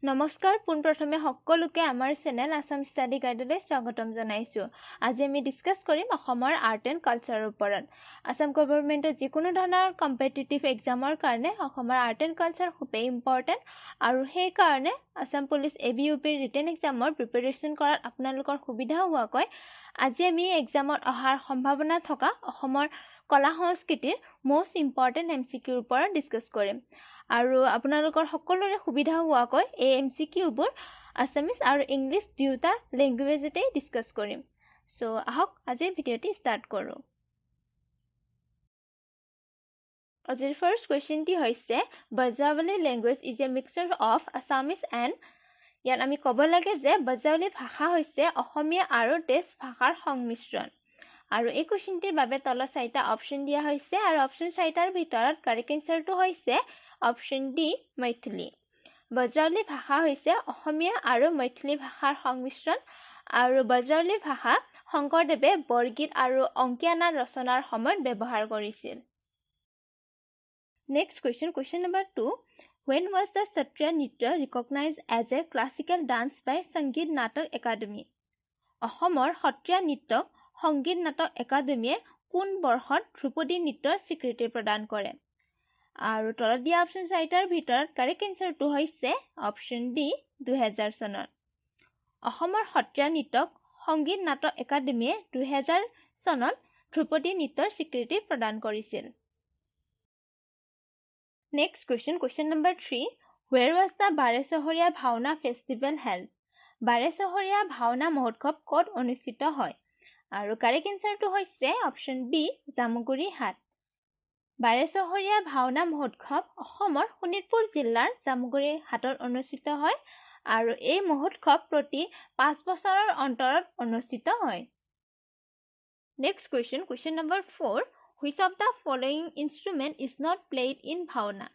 নমস্কাৰ, পোনপ্ৰথমে সকলোকে আমাৰ চেনেল আছাম ষ্টাডি গাইডলৈ স্বাগতম জনাইছোঁ। আজি আমি ডিছকাছ কৰিম অসমৰ আৰ্ট এণ্ড কালচাৰৰ ওপৰত। আছাম গভৰ্ণমেণ্টৰ যিকোনো ধৰণৰ কম্পিটিটিভ এক্সামৰ কাৰণে অসমৰ আৰ্ট এণ্ড কালচাৰ খুবেই ইম্পৰ্টেণ্ট আৰু সেইকাৰণে Assam police A B, U পিৰ ৰিটেন এক্সামৰ প্ৰিপেৰেশ্যন কৰাত আপোনালোকৰ সুবিধা হোৱাকৈ আজি আমি এক্সামত অহাৰ সম্ভাৱনা থকা অসমৰ কলা সংস্কৃতিৰ মষ্ট ইম্পৰ্টেণ্ট এমচিকিউৰ ওপৰত ডিছকাছ কৰিম আৰু আপোনালোকৰ সকলোৰে সুবিধা হোৱাকৈ এই এমচিকিউবোৰ আছামিজ আৰু ইংলিছ দুয়োটা লেংগুৱেজতেই ডিছকাছ কৰিম। চ' আহক, আজিৰ ভিডিঅ'টি ষ্টাৰ্ট কৰোঁ। আজিৰ ফাৰ্ষ্ট কুৱেশ্যনটি হৈছে, Brajavali language is a mixture of Assamese and. ইয়াত আমি ক'ব লাগে যে ব্ৰজাৱলী ভাষা হৈছে অসমীয়া আৰু দেশ ভাষাৰ সংমিশ্ৰণ। আৰু এই কুৱেশ্যনটিৰ বাবে তলত চাৰিটা অপশ্যন দিয়া হৈছে আৰু অপশ্যন চাৰিটাৰ ভিতৰত কাৰেক্ট এনচাৰটো হৈছে অপশ্যন ডি, মৈথিলী। ব্ৰজাৱলী ভাষা হৈছে অসমীয়া আৰু মৈথিলী ভাষাৰ সংমিশ্ৰণ আৰু ব্ৰজাৱলী ভাষা শংকৰদেৱে বৰগীত আৰু অংকীয়া নাট ৰচনাৰ সময়ত ব্যৱহাৰ কৰিছিল। Next question, question number 2, when was the Sattriya Nritya recognise as a classical dance by Sangeet Natak Akademi? অসমৰ সত্ৰীয়া নৃত্যক সংগীত নাটক একাডেমীয়ে কোন বৰ্ষত ধ্ৰুপদী নৃত্যৰ স্বীকৃতি প্ৰদান কৰে? আৰু তলত দিয়া অপশ্যন চাৰিটাৰ ভিতৰত কাৰেক্ট এনচাৰটো হৈছে অপশ্যন ডি, 2000 চনত। অসমৰ সত্ৰীয়া নৃত্যক সংগীত নাটক একাডেমীয়ে 2000 চনত ধ্ৰুপদী নৃত্যৰ স্বীকৃতি প্ৰদান কৰিছিল। Next question, question number 3, where was the Barechahariya Bhaona festival held? বাৰেচহৰীয়া ভাওনা মহোৎসৱ ক'ত অনুষ্ঠিত হয়? আৰু কাৰেক্ট এনচাৰটো হৈছে অপশ্যন বি, জামুগুৰি হাট। বাৰেচহৰীয়া ভাওনা মহোৎসৱ অসমৰ শোণিতপুৰ জিলাৰ জামুগুৰি হাটত অনুষ্ঠিত হয় আৰু এই মহোৎসৱ প্ৰতি 5 বছৰৰ অন্তৰত অনুষ্ঠিত হয়। Next question, question number 4, which of the following instrument is not played in Bhaona?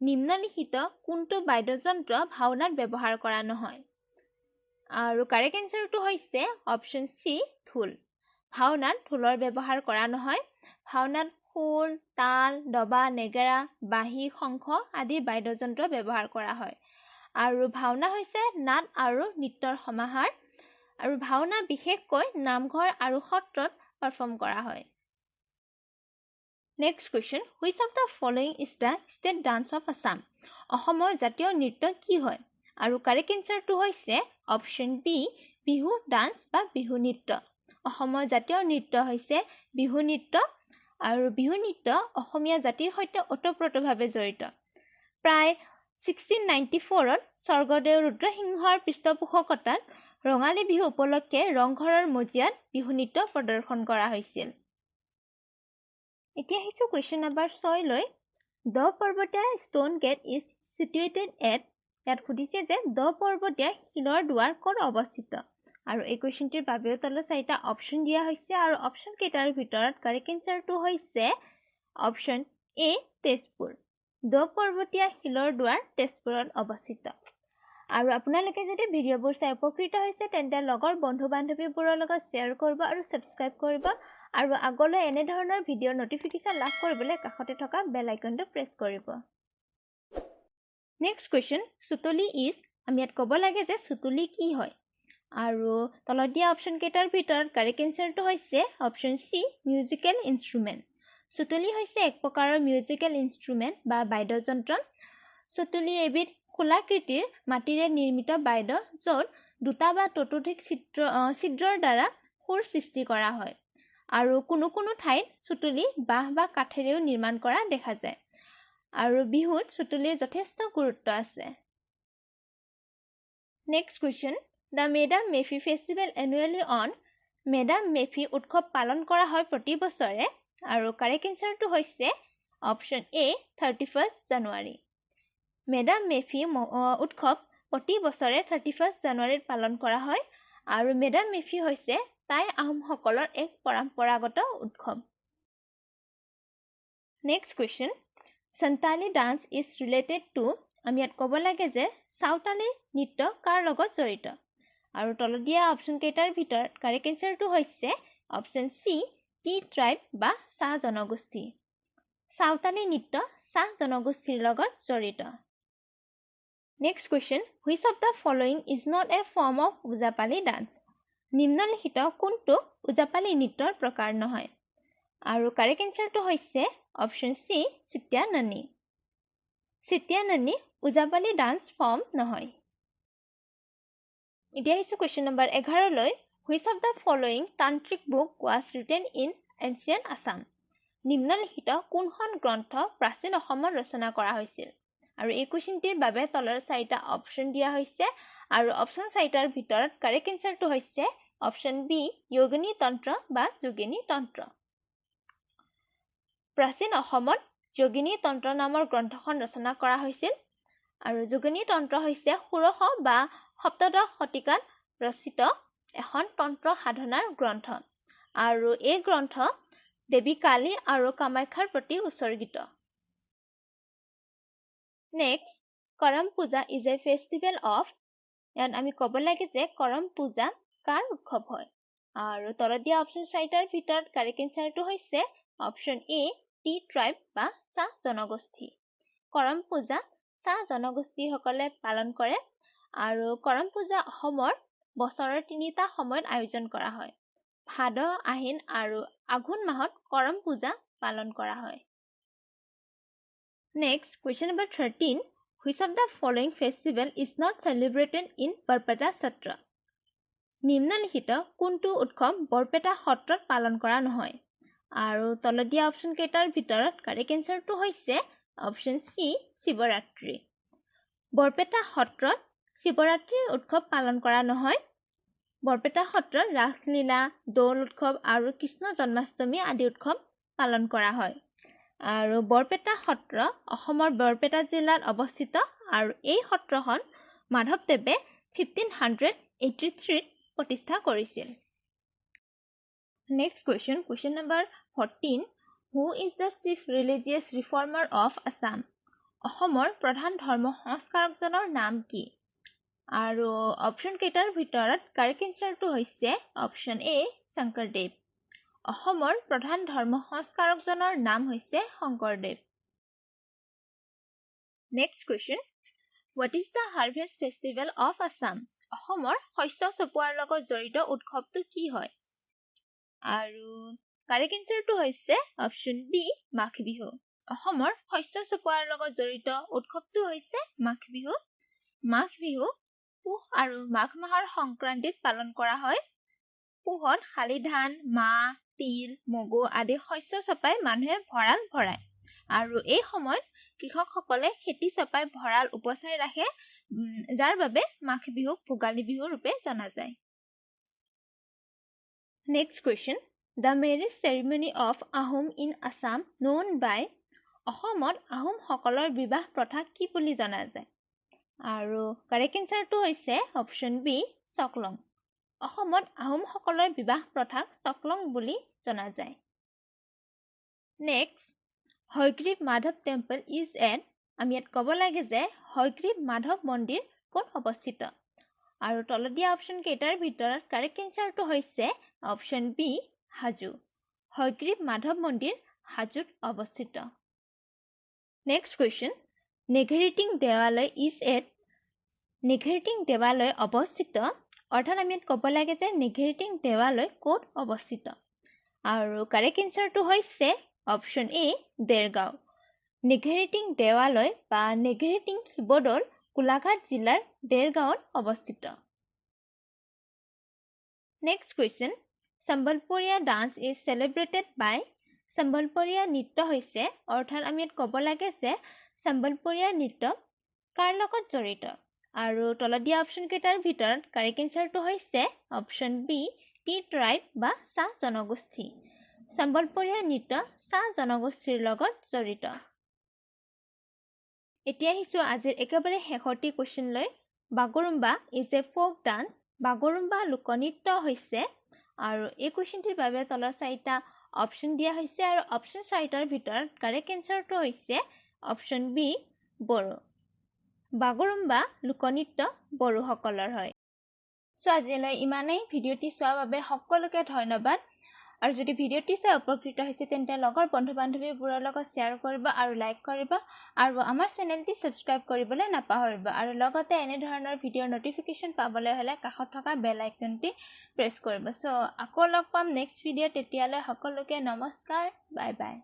নিম্নলিখিত কোনটো বাদ্যযন্ত্ৰ ভাওনাত ব্যৱহাৰ কৰা নহয়? আৰু কাৰেক্ট এনচাৰটো হৈছে অপশ্যন চি, ঢোল। ভাওনাত ঢোলৰ ব্যৱহাৰ কৰা নহয়। ভাওনাত খোল, তাল, দবা, নেগেৰা, বাঁহী, শংখ আদি বাদ্যযন্ত্ৰ ব্যৱহাৰ কৰা হয় আৰু ভাওনা হৈছে নাট আৰু নৃত্যৰ সমাহাৰ আৰু ভাওনা বিশেষকৈ নামঘৰ আৰু সত্ৰত পাৰফৰ্ম কৰা হয়। Next question, which of the following is the state dance of Assam? অসমৰ জাতীয় নৃত্য কি হয়? আৰু কাৰেক্ট এনচাৰটো হৈছে অপশ্যন বি, বিহু ডান্স বা বিহু নৃত্য। অসমৰ জাতীয় নৃত্য হৈছে বিহু নৃত্য আৰু বিহু নৃত্য অসমীয়া জাতিৰ সৈতে ওতঃপ্ৰোতভাৱে জড়িত। প্ৰায় 1694ত স্বৰ্গদেউ ৰুদ্ৰসিংহৰ পৃষ্ঠপোষকতাত ৰঙালী বিহু উপলক্ষে ৰংঘৰৰ মজিয়াত বিহু নৃত্য প্ৰদৰ্শন কৰা হৈছিল। এতিয়া আহিছোঁ কুৱেশ্যন নম্বৰ 6লৈ। The Parbatia stone gate is situated at. ইয়াত সুধিছে যে দ পৰ্বতীয়া শিলৰ দুৱাৰ ক'ত অৱস্থিত? আৰু এই কুৱেশ্যনটিৰ বাবেও তলত চাৰিটা অপশ্যন দিয়া হৈছে আৰু অপশ্যন কেইটাৰ ভিতৰত কাৰেক্ট এনচাৰটো হৈছে অপশ্যন এ, তেজপুৰ। দ পৰ্বতীয়া শিলৰ দুৱাৰ তেজপুৰত অৱস্থিত। আৰু আপোনালোকে যদি ভিডিঅ'বোৰ চাই উপকৃত হৈছে, তেন্তে লগৰ বন্ধু বান্ধৱীবোৰৰ লগত শ্বেয়াৰ কৰিব আৰু ছাবস্ক্ৰাইব কৰিব আৰু আগলৈ এনেধৰণৰ ভিডিঅ'ৰ নটিফিকেশ্যন লাভ কৰিবলৈ কাষতে থকা বেল আইকনটো প্ৰেছ কৰিব। নেক্সট কুৱেশ্যন, চুতলি is. আমি ইয়াত ক'ব লাগে যে চুতলি কি হয়? আৰু তলত দিয়া অপশ্যন কেইটাৰ ভিতৰত কাৰেক্ট এনচাৰটো হৈছে অপশ্যন চি, মিউজিকেল ইনষ্ট্ৰুমেণ্ট। চুতলি হৈছে এক প্ৰকাৰৰ মিউজিকেল ইনষ্ট্ৰুমেণ্ট বা বাদ্যযন্ত্ৰ। চুতলি এবিধ খোলাকৃতিৰ মাটিৰে নিৰ্মিত বাদ্য, য'ত দুটা বা ততোধিক ছিদ্ৰৰ দ্বাৰা সুৰ সৃষ্টি কৰা হয় আৰু কোনো কোনো ঠাইত চুতলি বাঁহ বা কাঠেৰেও নিৰ্মাণ কৰা দেখা যায় আৰু বিহুত চুতলিৰ যথেষ্ট গুৰুত্ব আছে। Next question, the Medam Mephi festival annually on. Madam Mephi উৎসৱ পালন কৰা হয় প্ৰতি বছৰে আৰু কাৰেক্ট এনচাৰটো হৈছে অপশ্যন এ, 31 জানুৱাৰী। মেডাম মেফি উৎসৱ প্ৰতি বছৰে 31 জানুৱাৰীত পালন কৰা হয় আৰু মেডাম মেফি হৈছে টাই আহোমসকলৰ এক পৰম্পৰাগত উৎসৱ। Next question, Santali dance is related to. আমি ইয়াত ক'ব লাগে যে চাওতালী নৃত্য কাৰ লগত জড়িত? আৰু তলত দিয়া অপশ্যন কেইটাৰ ভিতৰত কাৰেক্ট এনচাৰটো হৈছে অপশ্যন চি, টি ট্ৰাইব বা চাহ জনগোষ্ঠী। চাওতালী নৃত্য চাহ জনগোষ্ঠীৰ লগত জড়িত। Next question, which of the following is not a form of Ojapali dance? নিম্নলিখিত কোনটো ওজাপালি নৃত্যৰ প্ৰকাৰ নহয়? আৰু কাৰেক্ট এনচাৰটো হৈছে অপশ্যন চি, চিত্যানানী। চিত্যানানী ওজাপালি ডান্স ফৰ্ম নহয়। এতিয়া আহিছোঁ কুৱেশ্যন নম্বৰ 11লৈ। Which of the following Tantric book was written in ancient Assam? নিম্নলিখিত কোনখন গ্ৰন্থ প্ৰাচীন অসমত ৰচনা কৰা হৈছিল? আৰু এই কুৱেশ্যনটিৰ বাবে তলৰ চাৰিটা অপশ্যন দিয়া হৈছে আৰু অপশ্যন চাৰিটাৰ ভিতৰত কাৰেক্ট এনচাৰটো হৈছে অপশ্যন বি, য়োগিনী তন্ত্ৰ বা যোগিনী তন্ত্ৰ। প্ৰাচীন অসমত যোগিনী তন্ত্ৰ নামৰ গ্ৰন্থখন ৰচনা কৰা হৈছিল আৰু যোগিনী তন্ত্ৰ হৈছে ষোড়শ বা সপ্তদশ শতিকাত ৰচিত এখন তন্ত্ৰ সাধনাৰ গ্ৰন্থ আৰু এই গ্ৰন্থ দেৱী কালী আৰু কামাখ্যাৰ প্ৰতি উৎসৰ্গিত। Next, Karam Puja is a festival of. ইয়াত আমি ক'ব লাগে যে কৰম পূজা কাৰ উৎসৱ হয়? আৰু তলত দিয়া অপশ্যন চাৰিটাৰ ভিতৰত কাৰেক্ট এনচাৰটো হৈছে অপশ্যন এ, টি ট্ৰাইব বা চাহ জনগোষ্ঠী। কৰম পূজা চাহ জনগোষ্ঠীসকলে পালন কৰে আৰু কৰম পূজা অসমৰ বছৰৰ তিনিটা সময়ত আয়োজন কৰা হয়। ভাদ, আহিন আৰু আঘোণ মাহত কৰম পূজা পালন কৰা হয়। Next, question number 13, which of the following festival is not celebrated in Barpeta Satra? নিম্নলিখিত কোনটো উৎসৱ বৰপেটা সত্ৰত পালন কৰা নহয়? আৰু তলত দিয়া অপশ্যন কেইটাৰ ভিতৰত কাৰেক্ট এনচাৰটো হৈছে অপশ্যন চি, শিৱৰাত্ৰি। বৰপেটা সত্ৰত শিৱৰাত্ৰি উৎসৱ পালন কৰা নহয়। বৰপেটা সত্ৰত ৰাসলীলা, দৌল উৎসৱ আৰু কৃষ্ণ জন্মাষ্টমী আদি উৎসৱ পালন কৰা হয়। আৰু বৰপেটা সত্ৰ অসমৰ বৰপেটা জিলাত অৱস্থিত আৰু এই সত্ৰখন মাধৱদেৱে 1583ত প্ৰতিষ্ঠা কৰিছিল। Next question, question number 14, who is the chief religious reformer of Assam? অসমৰ প্ৰধান ধৰ্ম সংস্কাৰকজনৰ নাম কি? আৰু অপশ্যন কেইটাৰ ভিতৰত কাৰেক্ট এনচাৰটো হৈছে অপশ্যন এ, শংকৰদেৱ। অসমৰ প্ৰধান ধৰ্ম সংস্কাৰকজনৰ নাম হৈছে Sankardev. Next question, what is the harvest festival of Assam? অসমৰ শস্য চপোৱাৰ লগত জড়িত উৎসৱটো কি হয়? আৰু কাৰেক্ট এনচাৰটো হৈছে অপশ্যন বি, মাঘ বিহু। অসমৰ শস্য চপোৱাৰ লগত জড়িত উৎসৱটো হৈছে মাঘ বিহু। মাঘ বিহু পুহ আৰু মাঘ মাহৰ সংক্ৰান্তিত পালন কৰা হয়। পুহত শালি ধান, মাহ, তিল, মগু আদি শস্য চপাই মানুহে ভঁৰাল ভৰায় আৰু এই সময়ত কৃষকসকলে খেতি চপাই ভঁৰাল উপচাই ৰাখে, যাৰ বাবে মাঘ বিহুক ভোগালী বিহু ৰূপে জনা যায়। Next question, the marriage ceremony of Ahom in Assam known by. অসমত আহোমসকলৰ বিবাহ প্ৰথা কি বুলি জনা যায়? আৰু কাৰেক্ট এনচাৰটো হৈছে অপশ্যন বি, চকলং। অসমত আহোমসকলৰ বিবাহ প্ৰথাক চকলং বুলি জনা যায়। Next, Hayagriva Madhava temple is at. আমি ইয়াত ক'ব লাগে যে হয়গ্ৰীৱ মাধৱ মন্দিৰ ক'ত অৱস্থিত? আৰু তলত দিয়া অপশ্যন কেইটাৰ ভিতৰত কাৰেক্ট এনচাৰটো হৈছে অপশ্যন বি, হাজো। হয়গ্ৰীৱ মাধৱ মন্দিৰ হাজোত অৱস্থিত। Next question, Negheriting Dewalaya is at. Negheriting দেৱালয় অৱস্থিত, অৰ্থাৎ আমি ইয়াত ক'ব লাগে যে নেঘেৰিটিং দেৱালয় ক'ত অৱস্থিত? আৰু কাৰেক্ট এনচাৰটো হৈছে অপশ্যন এ, দেৰগাঁও। নেঘেৰিটিং দেৱালয় বা নেঘেৰিটিং শিৱদৌল গোলাঘাট জিলাৰ দেৰগাঁৱত অৱস্থিত। Next question, Sambalpuriya dance is celebrated by. সম্বলপুৰীয়া নৃত্য হৈছে, অৰ্থাৎ আমি ইয়াত ক'ব লাগে যে সম্বলপুৰীয়া নৃত্য কাৰ লগত জড়িত? আৰু তলত দিয়া অপশ্যন কেইটাৰ ভিতৰত কাৰেক্ট এনচাৰটো হৈছে অপশ্যন বি, টি ট্ৰাইব বা চাহ জনগোষ্ঠী। সম্বলপুৰীয়া নৃত্য চাহ জনগোষ্ঠীৰ লগত জড়িত। এতিয়া আহিছোঁ আজিৰ একেবাৰে শেষৰটি কুৱেশ্যনলৈ। Bagurumba is a folk dance. Bagurumba লোকনৃত্য হৈছে। আৰু এই কুৱেশ্যনটিৰ বাবে তলৰ চাৰিটা অপশ্যন দিয়া হৈছে আৰু অপশ্যন চাৰিটাৰ ভিতৰত কাৰেক্ট এনচাৰটো হৈছে অপশ্যন বি, বড়ো। বাগৰুম্বা লোকনৃত্য বড়োসকলৰ হয়। চ' আজিলৈ ইমানেই। ভিডিঅ'টি চোৱাৰ বাবে সকলোকে ধন্যবাদ। আৰু যদি ভিডিঅ'টি চাই উপকৃত হৈছে, তেন্তে লগৰ বন্ধু বান্ধৱীবোৰৰ লগত শ্বেয়াৰ কৰিব আৰু লাইক কৰিব আৰু আমাৰ চেনেলটি ছাবস্ক্ৰাইব কৰিবলৈ নাপাহৰিব। আৰু লগতে এনেধৰণৰ ভিডিঅ'ৰ ন'টিফিকেশ্যন পাবলৈ হ'লে কাষত থকা বেল আইকনটি প্ৰেছ কৰিব। চ' আকৌ লগ পাম নেক্সট ভিডিঅ'। তেতিয়ালৈ সকলোকে নমস্কাৰ, বাই বাই।